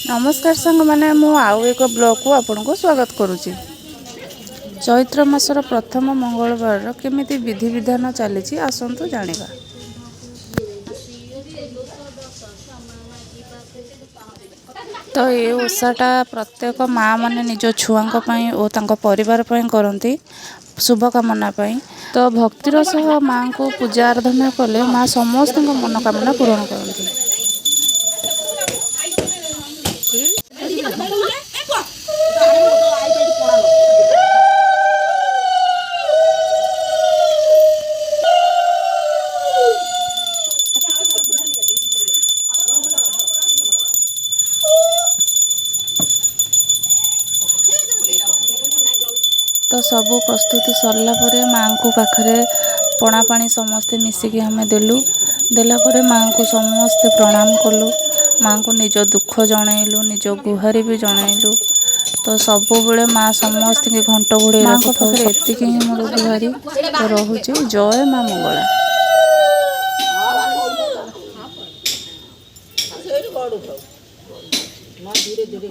ନମସ୍କାର ସାଙ୍ଗମାନେ, ମୁଁ ଆଉ ଏକ ବ୍ଲଗ୍କୁ ଆପଣଙ୍କୁ ସ୍ୱାଗତ କରୁଛି। ଚୈତ୍ର ମାସର ପ୍ରଥମ ମଙ୍ଗଳବାରର କେମିତି ବିଧିବିଧାନ ଚାଲିଛି, ଆସନ୍ତୁ ଜାଣିବା। ତ ଏ ଓଷାଟା ପ୍ରତ୍ୟେକ ମା ମାନେ ନିଜ ଛୁଆଙ୍କ ପାଇଁ ଓ ତାଙ୍କ ପରିବାର ପାଇଁ କରନ୍ତି, ଶୁଭକାମନା ପାଇଁ। ତ ଭକ୍ତିର ସହ ମାଆଙ୍କୁ ପୂଜା ଆରାଧନା କଲେ ମା ସମସ୍ତଙ୍କ ମନୋକାମନା ପୂରଣ କରନ୍ତି। ତ ସବୁ ପ୍ରସ୍ତୁତି ସରିଲା ପରେ ମାଆଙ୍କୁ ପାଖରେ ପଣା ପାଣି ସମସ୍ତେ ମିଶିକି ଆମେ ଦେଲୁ। ଦେଲା ପରେ ମାଆଙ୍କୁ ସମସ୍ତେ ପ୍ରଣାମ କଲୁ, ମାଆଙ୍କୁ ନିଜ ଦୁଃଖ ଜଣେଇଲୁ, ନିଜ ଗୁହାରି ବି ଜଣେଇଲୁ। ତ ସବୁବେଳେ ମା ସମସ୍ତଙ୍କୁ ଘଣ୍ଟ ଘୋଡ଼େଇ ମାଆଙ୍କ ପାଖରେ, ଏତିକି ହିଁ ମୋର ଗୁହାରି। ତ ରହୁଛି, ଜୟ ମା ମଙ୍ଗଳା। ସେଇଠି ଗଡୁଥାଉ ମା, ଧୀରେ ଧୀରେ।